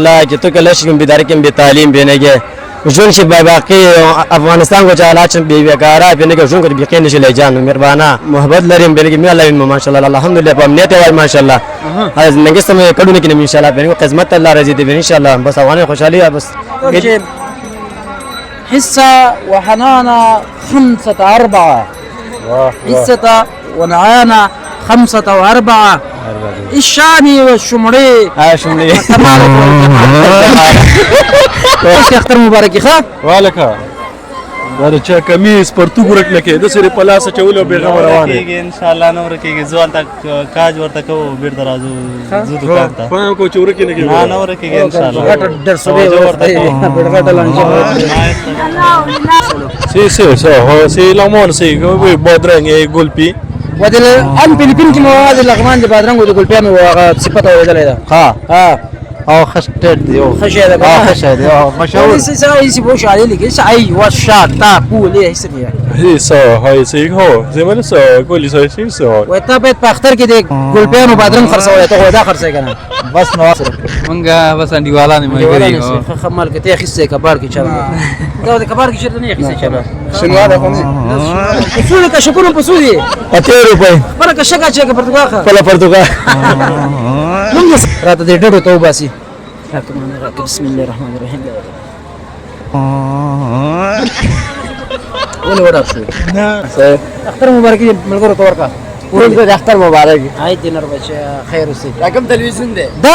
الله چې تو کله شي به درکم به تعلیم به نه ژوند شي به باقي افغانستان کو چاله چې به بیکاره به نه ژوند کو به کې نشي لجان مهربانا محبت لریم به نه الله ماشاءالله الحمدلله په امنیت وای ماشاءالله از زندگی سم کډو نه کې ان شاء الله به خدمت الله رضی دی ان شاء الله بس افغان خوشحالي بس. حصة وحنانة خمسة أربعة، حصة ونعانة خمسة وأربعة، الشامي والشمري ها شمري. اوس اختر مبارک ښه والکه دا د چا کمیس پرتوګ ورک نه کې د سره په لاس چولو بیغم روان کیږي ان شاء الله نور کیږي ځوان ته کاج ورته کوو بیرته راځو زو دکان ته پام کو چې ورک نه کې نه نور کیږي ان شاء الله غټ ډېر سوي ورته غټ لانجه. سی سی سو هو سی لغمان سی بادرنګ ګلپی ودل ان فiliپین کې مو د لغمان د بادرنګو د ګلپیانو هغه صفت اورېدلې ده. ها ها او خشټ دی او خشه ده. ها خشه دی او مشهور سي سي سي بو شالي لګي سي و شا تا پولې هیڅ دی. هي سو هاي سی هو زمل سو ګلی سو سی سو. وای ته باید په اختر کې د ګلپیانو بادرنګ خرڅولای، ته خو دا خرڅې کنه؟ بس نو مونږه بس انډیوالان ملګري یو. خه مال کې ته خسته کبار کې چا دا د کبار کې چیرته نه خسته چا شنواله خو نه پسو کا شکر پسو دي. اته روپۍ. پر کا شکا چې کا پرتګال ښه خپل پرتګال. مونږ راته دې ډډو ته وباسي راته مونږ راته. بسم الله الرحمن الرحیم. ولې وډار شو؟ نه اختر مبارک دې ملګرو ته ورکا. ټول د اختر مبارک. آی دې نر بچ خیر اوسې. دا کوم تلویزیون دی؟ دا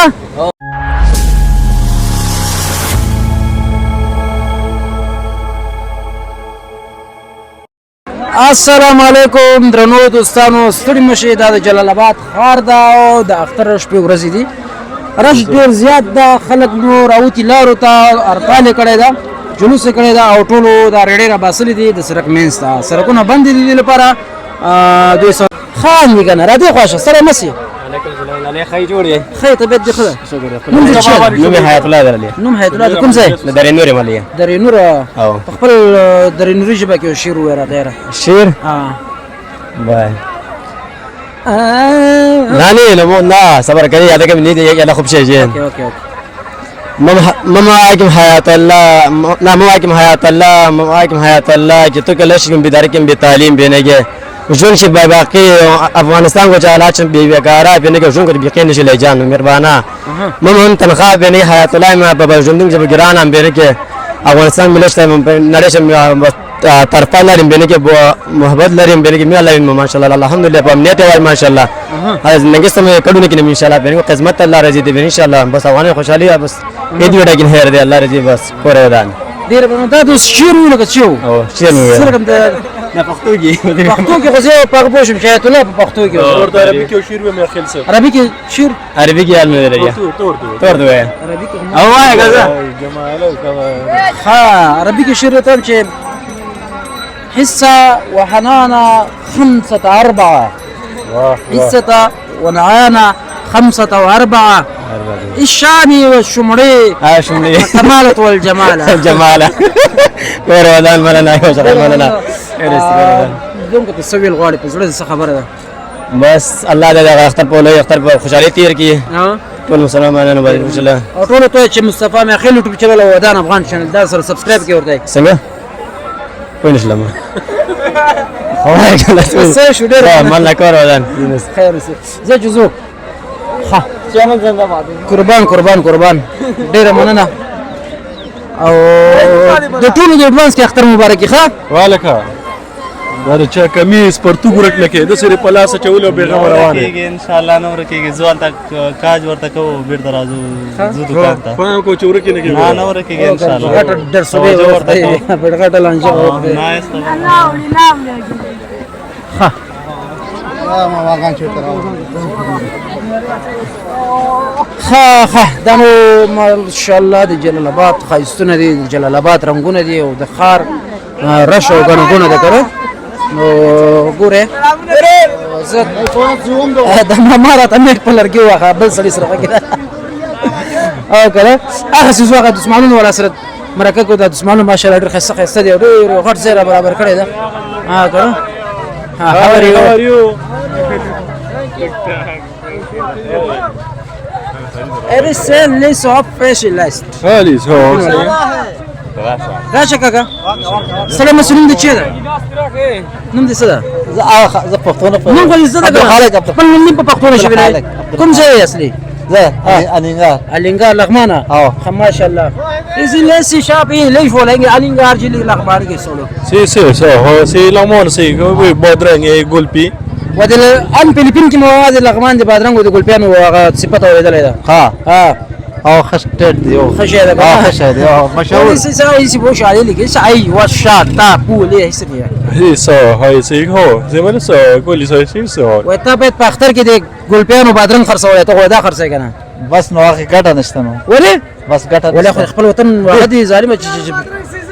السلام علیکم درنو دوستانو، ستړي مشي. دا د جلال آباد ښار ده او د اختر شپې ورځې دي. رش ډېر زیات ده، خلک نو راوتي لارو ته، هړتال یې کړی ده، جلوس یې کړی ده او ټولو دا ریړې را باسلې دي د سړک منځ ته. سړکونه بند دي دې لپاره. دوی خان دي که نه را دې خوا شه سره مسي. علیکم السلام علی خی جوړ یې؟ ښه، طبیعت دې ښه ده؟ شکر. نوم دې څه دی؟ نوم حیات الله درلې. نوم حیات الله، د کوم ځای؟ د درې نورې ملي. درې نور. او په خپل درې نوري ژبه کې یو شعر ووایه راته یاره. شعر؟ ها. بای نه نه نه نه صبر کوي یاد کوم نه دی یاد خوب شي جن. اوکي اوکي اوکي. مم حیات الله نه مم حیات الله مم حیات الله چې تو کله شي به درکم به تعلیم به نه کې ژوند شي به باقي افغانستان کو چاله چې به بیکاره به نه کې ژوند کو به کې نشي لجان مهربانا مم هم تنخواه به نه حیات الله ما په ژوند کې ګران هم به نه کې افغانستان ملت نړۍ شم طرفه لریم به نه کې محبت لریم به نه کې الله ماشاءالله الحمدلله په امنیت وای ماشاءالله از زندگی سم کډو نه کې ان شاء الله به خدمت الله رضی دی ان شاء الله بس افغان خوشحالي بس دې وډه کې خیر دی الله رضی بس کور ودان. ډېر به دا د شعر وو لکه چې وو. او شعر مې ویل. څه رقم د نه پښتو کې؟ پښتو کې خو زه په هغه پوه شم چې حیات الله په پښتو کې وو. ورته عربي کې شعر به مې خل سره عربي کې شعر؟ عربي کې یاد مې ویل. تور تور دی. عربي کې او وایه که جماله کما. ها، عربي کې شعر ته چې حصة وحنانة خمسة أربعة، حصة ونعانة خمسة وأربعة، الشامي والشمري ها شمري الكمالة والجمالة. جماله کور ودان مننه یو شرم مننه. زموږ ته څه ویل غواړي؟ په زړه دې څه خبره ده؟ بس الله دې دغه اختر په لوی اختر په خوشحالي تیر کړي ټول مسلمانانو باندې ان شاء الله. او ټولو ته چې مصطفی میاخیل یوټیوب چینل او ودان افغان چینل دا سره سبسکرایب کړئ ورته. څنګه پوه نشلم؟ څه شو؟ ډېر مننه، کور ودان. خیر اوسې. زه چې ځو. ښه، قربان قربان قربان، ډېره مننه او د ټولو د اډوانس کې اختر مبارک ښه. والکه دا د چا کمیس پرتوګ ورک نه کې د سره په لاس چولو بیغم روان کیږي ان شاء الله نور کیږي ځوان ته کاج ورته کوو بیرته راځو زو دکان ته پام کو چې ورک نه کې نه نور کیږي ان شاء الله. غټ ډېر سوي ورته غټ لانجه. نه. ښه ښه ښه، دا نو ماشاءالله د جلال آباد ښایستونه دي، د جلال آباد رنګونه دي او د ښار رش او ګڼه ګوڼه ده که نو ګوره زه د ماما راته مېټ په لرګي وواهه بل سړي سره غږېده او که نه هغه څیز هغه دسمالونو والا سره مرکه کو. دا دسمالونه ماشاءالله ډېر ښایسته ښایسته دي او ډېر یو غټ ځای را برابر کړی ده. ها که نه ها، how are you؟ ارسل سپیشلیست خالص هو راشه کاکا سره مسلم د چه ده نوم دې څه ده زه پښتو نه نوم خو دې څه ده عبدالخالق، خپل نوم دې په پښتو نه شوی عبدالخالق، کوم ځای یې اصلي زه الینګار الینګار لغمانه او. ښه ماشاءالله اسی لیسی شاپ یې لیش ولنګ الینګار جلی لغمان کې سولو سي سي سو هو سي لغمان سي بادرنګ ګلپي و د ان فلیپین کې مو د لغمان د بادرنګو د ګلپیانو هغه صفت اورېدلی ده ها ها او ښه سټیټ دی او ښه شی ده ها ښه شی دی او مشهور سي سي سي بو شالې لیکي سي و شا تا پو لې هیڅ نه هي سو هاي سي هو زه ول سو ګولي سو سي سو و ته باید په اختر کې د ګلپیانو بادرنګ خرڅولای ته خو دا خرڅې کنه بس نو هغه ګټه نشته نو ولې بس ګټه ولې خو خپل وطن هغه دي ظالمه چې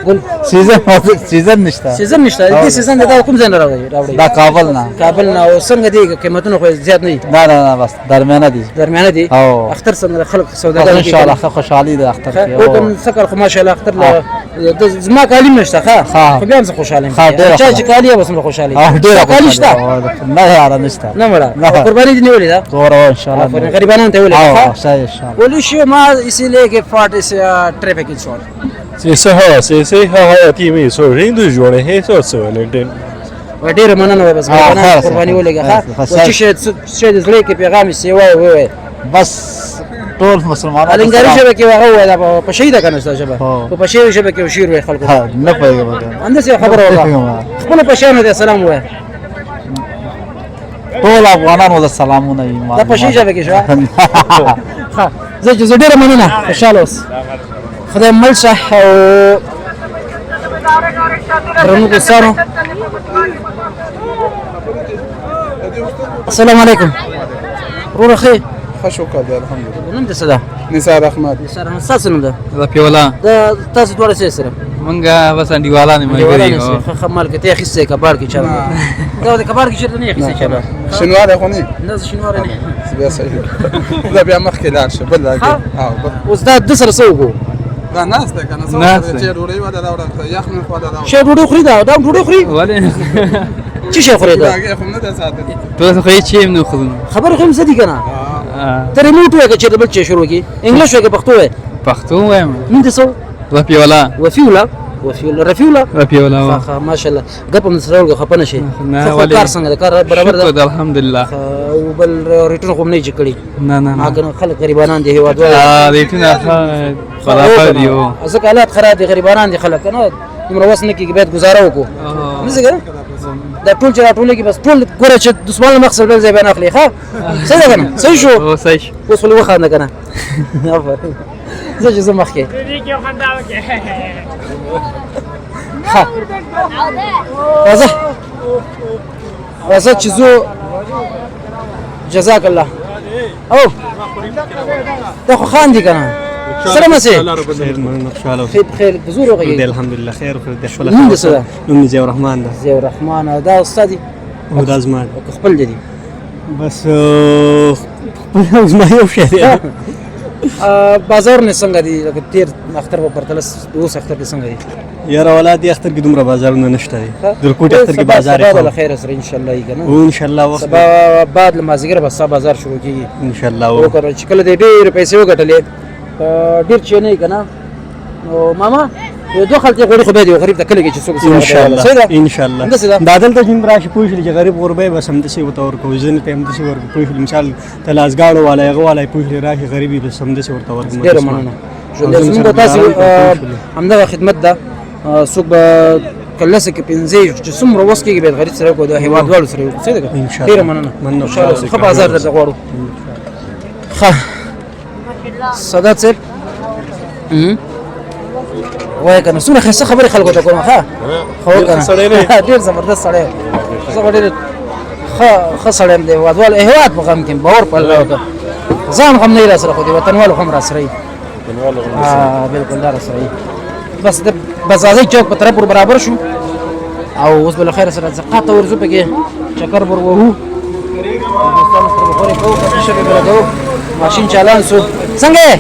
ګل سیزن سیزن نشته سیزن نشته دې سیزن دا کوم ځای نه راوړي دا کابل نه کابل نه او څنګه دي قیمتونه خو زیات نه دي نه نه نه بس درمیانه دي درمیانه دي او. اختر څنګه خلک سوداګر ان شاء الله ښه خوشحالي ده اختر کې او کوم سکر خو ماشاءالله اختر له زما کالي نشته ښه ښه. خو بیا هم زه خوشاله یم ښه، ډېره چا ښه. چې کالي بس هم خوشاله او ډېره کالي شته نه یاره نشته نه مړه نه. قرباني دې نیولې ده زوره ان شاء الله آفرین غریبانو ته ولې او صحیح ان شاء الله ولې شو ما اسی لګه فاټ اس ټریفک انشور سي سو هو سي سي هو هو تي مي سو رین دو جوړه هي سو سو لنډن و ډېره مننه وای بس آه، غریبانو خیر، قرباني ولګه ښه خیر، و چې شي څه د زړه کې پیغام یې وای وای بس ټول مسلمانان الینګاری ژبه کې هغه وای دا په پښې ده کنه ستا ژبه هو. په پښې ژبه کې شعر وای خلکو ها نه پوهېږم همداسې خبره وکړه خپل پښیانو ته سلام وای ټول افغانانو ته سلامونه وي دا پښې ژبه کې شو ښه زه چې زه ډېره مننه خوشحاله اوس خدای مل شه او درنو دوستانو السلام علیکم وروره ښه یې؟ ښه شکر دی الحمدلله نوم دې څه ده نثار احمد نثار احمد ستاسو نوم ده رفیع الله دا تاسو دواړه څه سره مونږه بس انډیوالان ملګري ښه ښه مال کې ته اخیستی کباړ کې چا دا د کباړ کې چېرته نه اخیستی چا شنواره خو نه نه زه شینواری نه بیا صحیح دا بیا مخکې لاړ شه بل راګي او بل اوس دا د سره څه وکړو دا ناست دی که نه څه ناست وکړي؟ دی. چې ډوډۍ وله راوړه یخ مې خواله راوړه شی ډوډۍ خوري دا دا هم ډوډۍ خوري ولې څه شی خوري دا ډوډۍ خو نه ده ساتلې تاسو خو هیڅ شی هم نه خورو خبرې خو هم څه دي که نه ته ریموټ وایې که چېرته بل چی شروع کړي انګلیش وایې که پښتو وایې پښتو وایم نوم دې څه و؟ رفیع الله وفي الله وفي الله رفیع الله رفیع الله ښه ښه ماشاءالله ګپ هم سره ولګه خفه نه شي نه ښه خو ولې؟ کار څنګه ده کار برابر شکر ده ده الحمدلله ښه، او بل ریټون خو هم نه یې چې کړي نه نه نه ها کنه خلک غریبانان دي هېوادوال ریټونه ښه برابر دي هو ځکه حالات خراب دي غریبانان دي خلک کنه دومره وس نه کېږي باید ګزاره وکړو نه څه کنه دا ټول چې راټولېږي بس ټول ګوره چې دسمال له مخ سره بل ځای بیا نه اخلي ښه صحیح ده کنه صحیح شو هو صحیح شو. اوس خو لږ وخانده کنه آفرین زه چې زه مخکې ښه راځه راځه چې ځو جزاک الله او دا خو خان دي کنه سلام سي خیر مننه خوشحاله اوسئ خیر بخیر په زور وغږېږي الحمدلله خیر خو د خپل نوم دې څه ده؟ نوم مې ضیاء الرحمن ده ضیاء الرحمن دا استاد دي او دا زما ده او که خپل دي بس خپل او زما یو شی دی بازارونه څنګه دي لکه تېر اختر په پرتله اوس اختر کې څنګه دي یاره ولا دې اختر کې دومره بازارونه نشته دي د کوټې اختر کې بازار سبا یې به خو له خیره سره ان شاء الله یې کنه او ان شاء الله وخت سبا بعد له مازدیګره به ستا بازار شروع کېږي ان شاء الله او کنه چې کله دې ډېرې پیسې وګټلې ډېر چې نه یې کنه نو ماما یو دوه خلطې غوړي خو به دې غریب ته کلي کې چې څوک ان شاء صحیح الله ده ان شاء الله همداسې ده دا دلته چې راشي پوه شي چې غریب غربه بس همداسې ورته ورکوو ځینې ته همداسې ورکوو پوه شي مثال ته لاسګاړو والا هغه والا پوه شي راشي غریبي بس همداسې ورته ورکوو ډېره مننه ژوند زموږ تاسو همدغه خدمت ده څوک به که لسه که پنځه چې څومره وس کېږي باید غریب سره وکړو د هېوادوالو سره وکړو صحیح ده که ان شاء الله ډېره مننه مننه خوشحاله اوسئ. ښه بازار درته غواړو ښه سادات صاحب وای کنه څومره ښایسته خبرې خلکو ته کوم ښه خو کنه ډېر زبردست سړی زه به ډېر ښه ښه سړی یم دی هېوادوال هېواد په غم کې باور په الله وکړه ځان غم نه را سره خو دی وطنوالو هم را سره وي بالکل دا را سره وي بس د بزازۍ چوک په طرف ور برابر شو او اوس به له خیره سره زقات ته ورځو پکې چکر ور وهو دوستانو سره به خورې کوو کافي شپې به لګوو ماشین چالان سو څنګه یې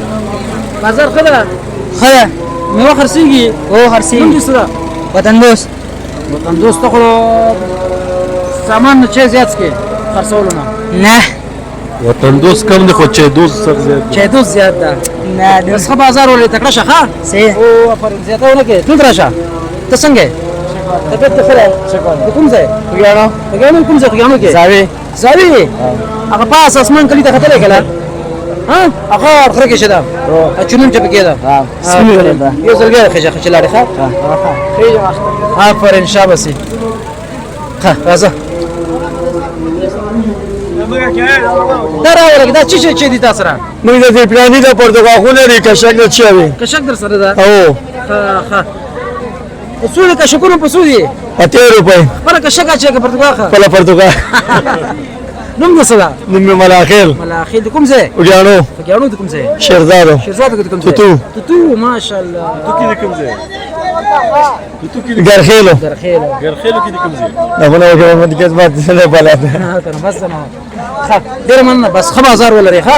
بازار ښه ده ښه ده میوه خرڅېږي هو خرڅېږي. نوم دې څه ده وطن دوست وطن دوست ته خو سامان نه چای زیات څکې خرڅولو نه نه وطن دوست کم دی خو چای دوست سخت زیات دی. چای دوست زیات ده. نه. بس ښه بازار ولې تکړه شه. ښه صحیح. او آفرین، زیاتونه کې ټول راشه. ته څنګه یې؟ طبیعت دې ښه دی؟ د کوم ځای؟ خوږیاڼو. خوږیاڼو کوم ځای؟ خوږیاڼو کې زاوی. زاوی هغه پاس اسمان کلي ته ختلی که نه؟ ها هغه غره کې چې ده چونم چې پکې ده. یو ځل بیا خېژه چې لاړې. ښه آفرین، شاباسي. ښه راځه، دا راولګ. دا څه شی چې دي تا سره؟ موږ د دې پلاني د پرتګاخونه لري، کشک د چا وي. کشک در سره ده؟ او ښه ښه. څو د کشکونو په څو دي؟ 80 روپۍ. خپله کشک اچوې که پرتګاخه؟ خپله پرتګاخ. نوم دې څه ده؟ نوم مې ملاخیل. ملاخیل د کوم ځای؟ خوږیاڼو. خوږیاڼو د کوم ځای؟ شیرزادو. شیرزادو د کوم ځای؟ توتو. توتو، ماشاءالله. تو کې د کوم ځای؟ تو کې ګرخیلو. ګرخیلو. ګرخیلو کې د کوم ځای؟ دا خو نه وکړم، د کس بات نه بلد. کنه بس نه. ښه ډېره مننه، بس ښه بازار ولرې. ښه.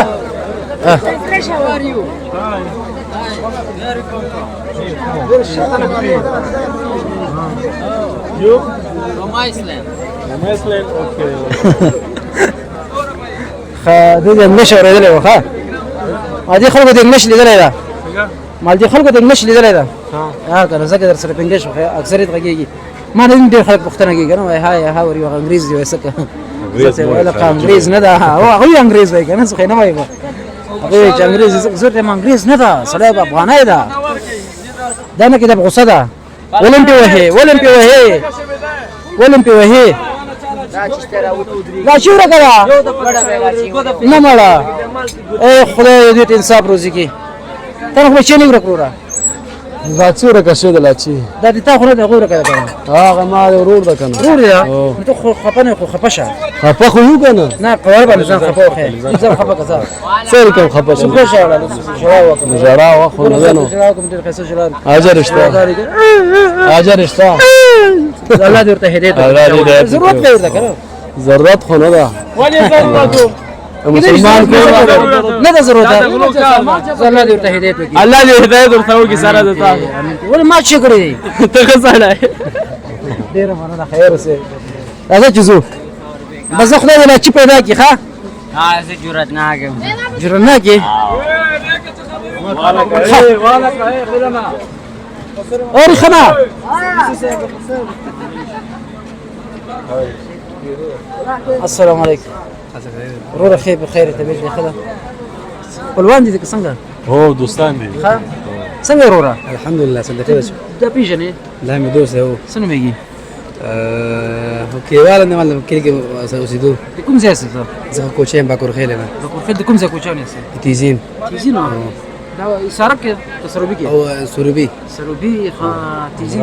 You? From Iceland. From Iceland, okay. ښه دې د انګلیش اورېدلی و. ښه ما دې خلکو د انګلیش لیدلی ده، ما دې خلکو د انګلیش لیدلی ده. ها که نه ځکه در سره په انګلیش اکثریت غږېږي. ما نه ډېر خلک پوښتنه کوي که نه، وایي های ها ور یو انګریز دی، وایي څه که لکه انګریز نه ده. او هغوی انګریز وایي که نه، څه خو یې نه وایي. هغوی چې انګریز زه ورته وایم انګریز نه ده، سړی به افغانی ده. دا نه کې دا په غوسه ده. ولې پې وهې؟ ولې پې وهې؟ ولې پې وهې؟ لا چې ورکه ده نه مړه. ای خدای دې ته انصاف روزي کړي. ته خو بچی نه ورک وروره. لاچي ورکه شوې ده لاچي. دا د تا خو نه دی، هغه ورکه ده که نه؟ هغه ما د ورور ده که نه. ورور دی؟ نو ته خو خفه نه، خو خفه شه. خفه خو یو که نه. نه قوار باندې ځان خفه وښیه، ځان خفه که ځان. څه وکړم خفه شم؟ څه ژړا ژړا وکړم. ژړا وه خو نه ده نو. ژړا وکړم، ډېر ښایسته ژړا. اجر شته، اجر شته. الله دې ورته هدایت وکړي. ضرورت دی ورته که نه؟ ضرورت خو نه ده. ولې ضرورت؟ مسلمان نه ده ضرورت. الله دې ورته هدایت وکړي. الله دې هدایت ورته وکړي سره د تا. ولې ما څه کړی دی؟ ته ښه سړی. ډېره مننه، خیر اوسې. راځه چې ځو. بس خدای دې لاچي پیدا کړي. ښه زه جرأت نه کوم. جرأت نه کوې؟ اوري خنا. السلام علیکم وروره. خیر بخیر، طبیعت دې ښه ده؟ خپلوان دي که څنګه؟ هو دوستان دي. ښه څنګه وروره؟ الحمدلله صدقې بچو. دا پېژنې؟ دا مې دوست دی. هو څه نومېږي؟ کلیواله نه معلوم، کلي کې اوسېدو. د کوم ځای څخه؟ زه خو کوچی یم، باکورخېل یم. باکورخېل د کوم ځای کوچیان یاست؟ تیزین. تیزین دا سارب کې که سروبي کې؟ او سروبي. سروبي. ښه تیزین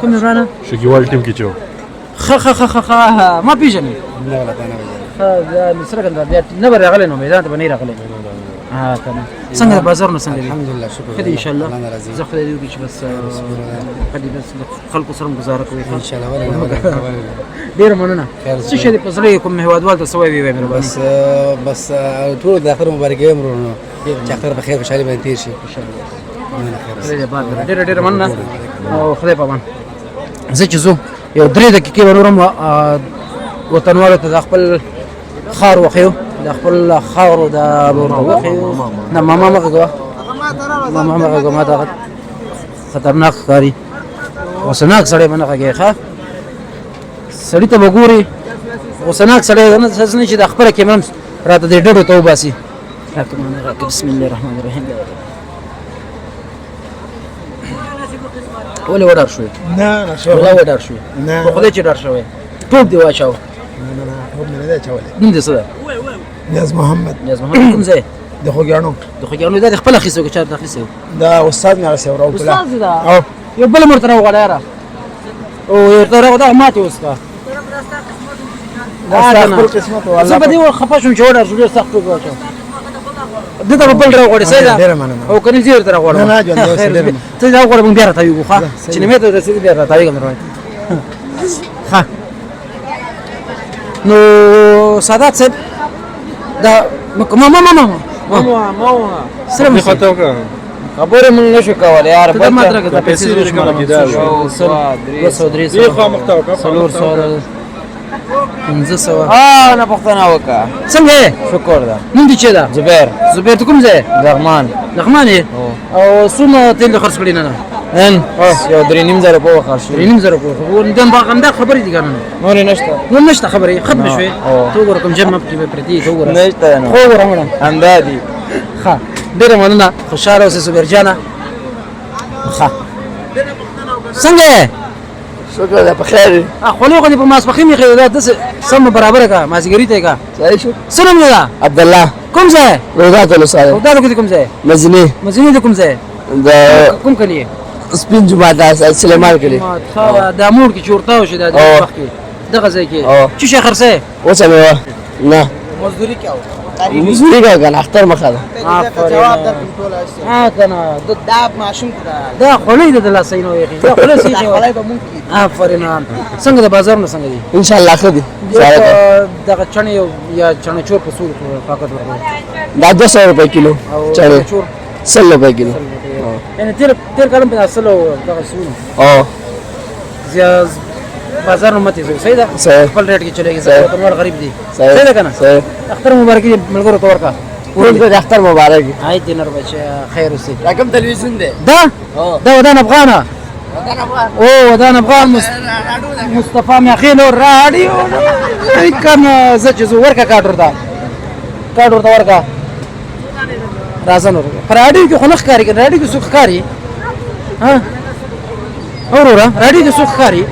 کوم ورانه؟ شګیوال ټیم کې چې و. ښه ښه ښه ښه ښه، ما پېژنې؟ نه ولا تا نه پېژنم. ښه دا نو څرنګه بیا نه به راغلی نو میدان ته به نه راغلی. ها که نه څنګه د بازارونه څنګه دي؟ الحمدلله شکر. ښه دي ان شاء الله. الله راضي. زه خدای دې وکړي چې بس ښه دي، بس د خلکو سره هم ګزاره کوي. ان شاء الله. ولا ډېره مننه. څه شی دې په زړه کې کوم هېوادوال ته څه وایي؟ وایي مهرباني. بس بس ټول د اختر مبارکي وایم ورونو، چې اختر په خیر خوشحالي باندې تېر شي ان شاء الله. خدای دې آباد لره. ډېره ډېره مننه او خدای په امان. زه چې ځو یو 3 دقیقې به نور هم وطنوالو ته د خپل ښار وښیو، د خپل خاورو د به ورته وښیو. نه ماما مه غږوه، ماما مه غږوه، ما ته خطرناک ښکاري. غوسناک سړی به نه غږوې. ښه سړي ته به ګوري، غوسناک سړی نه څه نه چې د خپله کیمره هم راته دې ډډو ته وباسي. راکه بسم الله الرحمن الرحیم. ولې وډار شوې؟ نه نه شوی. والله وډار شوې؟ نه. په خدای چې ډار شوی، ټوپ دې واچاوه. نه نه نه، ټوپ مې نه دی اچولی. نوم دې څه ده؟ نیاز محمد. نیاز محمد کوم ځای؟ د خوږیاڼو. د خوږیاڼو. دا د خپل اخیستو که چا اخیستی؟ دا استاد مې هغسې راوکړه. استاد دې ده؟ یو بل مور ته راوغواړه یاره. او یو ورته راوغواړه، دا ماتې اوس که دا ستا خپل قسمت و. زه په دې خفه شوم چې وډار شو، ډېر سخت ټوپ واچاوه. ده ته به بل راوغواړې؟ صحیح ده؟ ډېره مننه. او که نه زه ورته راغواړم. نه نه ژوندی اوسې، ډېره مننه. ته راوغواړه، موږ بیا راتاوېږو. ښه چې نیمې ته رسېږي بیا راتاوېږم در باندې. ښه نو سادات صاحب دا ما ما ما ما ما سلام. خبرې مونږ نشو کولی یار. ته ما ترګه دا پیسې پیسې کومه کې دا 203 400. 500. نه پوښتنه وکړه. څنګه یې؟ شکر ده. نوم دې چې ده؟ زبیر. زبیر، ته کوم ځای؟ لغمان. لغمان یې؟ او څومره تیل دې خرڅ کړي نن؟ نن یو 3.5 زره روپۍ خرڅ شوي. 3.5 زره روپۍ. خو نن به همدا خبرې دي که نه؟ نورې نشته. نور نشته خبرې، ختمې شوې. ته وګوره کوم جېب مپ کې به پرتې، ته وګوره. نشته نو. خو وګوره مړه. همدا دي. ښه، ډېره مننه، خوشحاله اوسې زبیر جانه. ښه، څنګه یې؟ شکر ده، په خیر. خولې خو دې په ماسپښین ایښې ده، دا داسې سمه برابره کړه، مازدیګري ته یې کړه. صحیح شو. څه نوم دې ده؟ عبدالله. کوم ځای؟ رودات ولسوالۍ. روداتو کې د کوم ځای؟ مزینې. مزینې د کوم ځای؟ د کوم کلي؟ سپین جومات، د سلیمان کلي. ښه، دا موړ کې چې ورتاو شي، دا د مخ کې دغه ځای کې څه شی خرڅوې؟ اوسه مېوه نه، مزدوري کوه. مزدوري کوه که نه، اختر مخه ده. ها که نه، دا ماشوم ته دا خولۍ د لاسه یې نو ایښې، دا خولۍ څه ایښې؟ خولۍ به مونږ کې. آفرین. څنګه د بازارونه څنګه دي؟ ان شاء الله ښه دي. دغه چڼې یا چڼه چور په څو پاکټ ورکوي؟ دا 200 روپۍ کیلو چڼې، 100 روپۍ کیلو. یعنې تېر کال هم په 100 دغه سونو. او بازار نو مته زو، صحیح ده؟ خپل ریټ کې چلےږي، وطنوال غریب دي. صحیح ده کنه؟ اختر مبارک ملګرو ته ورکا. ټول ته اختر مبارک. هاي دینر بچا، خیر اوسې. دا کوم تلویزیون دی؟ دا دا ودان افغان. او ودان افغان مصطفی میاخیل راډیو کوم. زه چې زه ورکا کارت ورته، کارت ورته ورکا، راځه نور. په راډیو کې خو نه ښکاري که راډیو کې څوک ښکاري؟ ها وروره، راډیو کې څوک ښکاري؟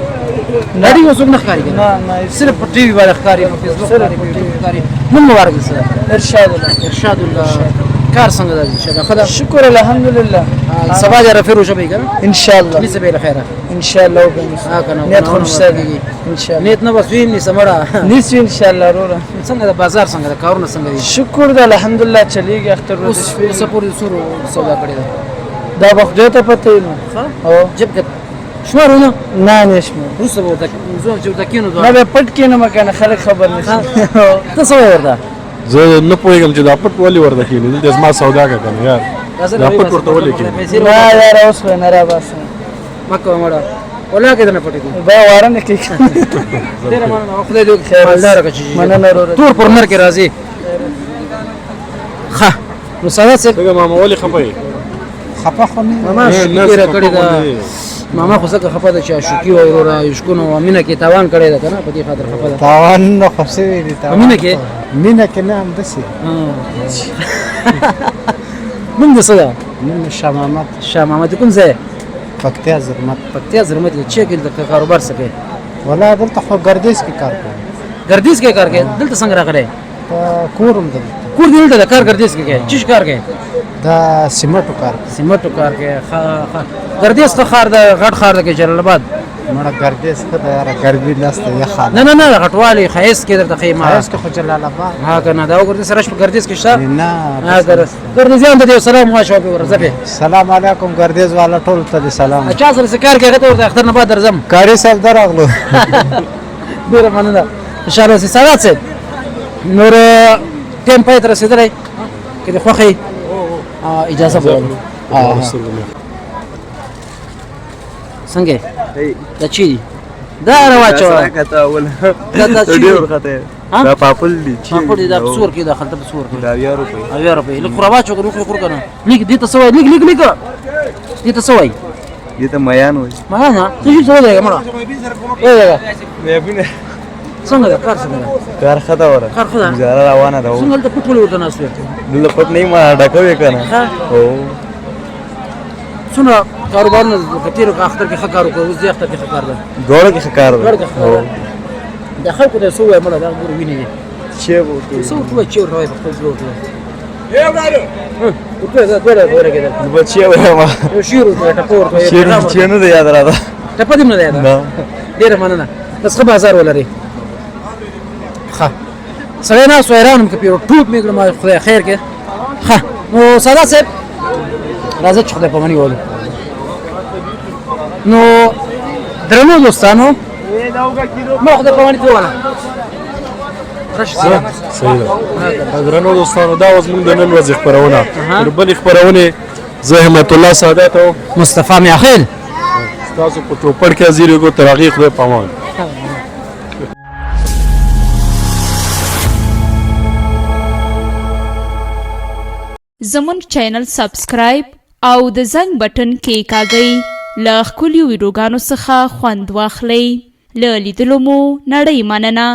راډیو کې څوک نه ښکاري، نه نه، صرف په ټي وي باندې ښکاري، په فیسبوک باندې، په ټي وي ښکاري. نوم مبارک دې سره؟ ارشاد الله. ارشاد الله، کار څنګه ده؟ ان شاء الله شکر الحمدلله. سبا دې رفیع روزه به کنه؟ ان شاء الله. نیسه به خیره. ان شاء الله وبنس. ها کنه، نیت خو نشته ان شاء الله. نیت نه بس ویم نیسه مړه. نیسو ان شاء الله. وروره څنګه ده بازار، څنګه ده کارونه، څنګه دي؟ شکر ده الحمدلله، چلیږي. اختر ورځ شپې اوس پورې څور سودا کړې ده؟ دا به خدای ته پته وي نو. او جب کې شمارونه؟ نه نه شمار. وروسته به ورته زه چې ورته کښېنو. نه به پټ کښېنم که نه خلک خبر نه شي. ته څه وایې ورته؟ زه نه پوهېږم چې دا پټ ولې ورته کښېني، دلته زما سودا که کنه یار، دا پټ ورته ولې کښېني؟ نه یار، اوس خو یې نه راباسم. مه کوه مړه، ولاکه دې نه پټې کوم. دا واره نه کېږي. ډېره مننه، خدای دې وکړي مالداره که چې مننه وروره. تور پر نر کې راځي. ښه نو سادات صاحب. څنګه ماما، ولې خفه یې؟ خفه خو نه. ماما شوکي را کړې ده. ماما خو ځکه خفه ده چې عاشقي وه وروره، عشقونه وه، مینه کې تاوان کړی ده که نه، په دې خاطر خفه ده. تاوان نه خو سوی دی. په مینه کې؟ مینه کې نه، همداسې. نوم دې څه ده؟ نوم مې شاه محمد. شاه محمد، کوم ځای؟ پکتیا زرمت. پکتیا زرمت یې. چې دلته کاروبار څه کوې؟ ولا دلته خو ګردیز کې کار کوم. ګردیز کې کار کوې؟ دلته څنګه راغلی؟ په کور هم دلته. کور دې دلته ده، کار ګردیز کې کوې؟ چیش کار کوې؟ دا سیمټو کار. سیمټو کار کوې. ښه ښه، ګردیز ښه ښار ده، غټ ښار ده که جلال آباد؟ مړه ګردیز ښه ده یاره، ګرمي نشته، یخه. نه نه نه، غټوالی ښایست کې درته ښیي ما. ښایست کې خو جلال آباد. ها که نه، دا وګوره داسې رش په ګردیز کې شته؟ نه. ها ګردیزیان ته دې یو سلام واچوه پرې ورځه پرې. سلام علیکم، ګردیز والا ټول ته دې سلام. چا سره څه کار کوې هغه ته ورته اختر نه بعد درځم. قاري صاحب درغلو. ډېره مننه، خوشحاله اوسې سادات صاحب. نور ټایم پای ته رسېدلی، که دې خوښه وي اجازه به ولرو. څنګه دا چی دي؟ دا راواچوه. دا چی ډېر ورخته. دا پاپل دي. پاپل دي. دا په څور کې دا خلته په څور کې؟ دا 70 روپۍ. 70 روپۍ. لږ خو راواچوه که نو خورې خور که نه. لیک دې ته څه وایي؟ لیک لیک لیک، دې ته څه وایي؟ دې ته میان وایي. میان؟ څه شي څه ودرېږه مړه، ودرېږه. څنګه ده کار، څنګه ده؟ کار ښه ده وره. کار ښه ده، ګزاره روانه ده. څنګه هلته پټ ولې ورته ناست وې؟ دلته پټ نه یم، ډکوې که نه. څومره کاروبارونه په تېرو اختر کې ښه کار وکړ، اوس دې اختر کې ښه کار ده؟ دواړو کې ښه کار ده. دواړو کې ښه کار ده. د خلکو ته څه ووایه مړه، دا ګوره وینې دي. چې ورته څه ورته ووایه، چې ورته وایې په خپل زړه ورته وایه. ورته وایه، دا دواړه ولګېدل. بچی وایم. یو شعر ورته وایه، ټپه ورته وایه. شعر چې نه دی یاد راته. ټپه دې هم نه ده یاده؟ ډېره مننه، بس ښه بازار ولرئ. ښه سړی ناست و، حیران وم که پرې ټوپ مې کړم، خدای خیر کې. ښه نو سادات صاحب راځه چې خدای پاماني وولو. نو درنو دوستانو، ما خدای پاماني ته ووله. صحیح ده. درنو دوستانو، دا اوس موږ د نن ورځې خپرونه. تر بلې خپرونې، زه همت الله سادات او مصطفی میاخیل ستاسو په چوپړ کې حاضر یو. تر هغې خدای پامان. زمونږ چینل سبسکرایب او د زنګ بټن کیکاږئ. له ښکلیو ویډیوګانو څخه خوند واخلئ. له لیدلو مو نړۍ مننه.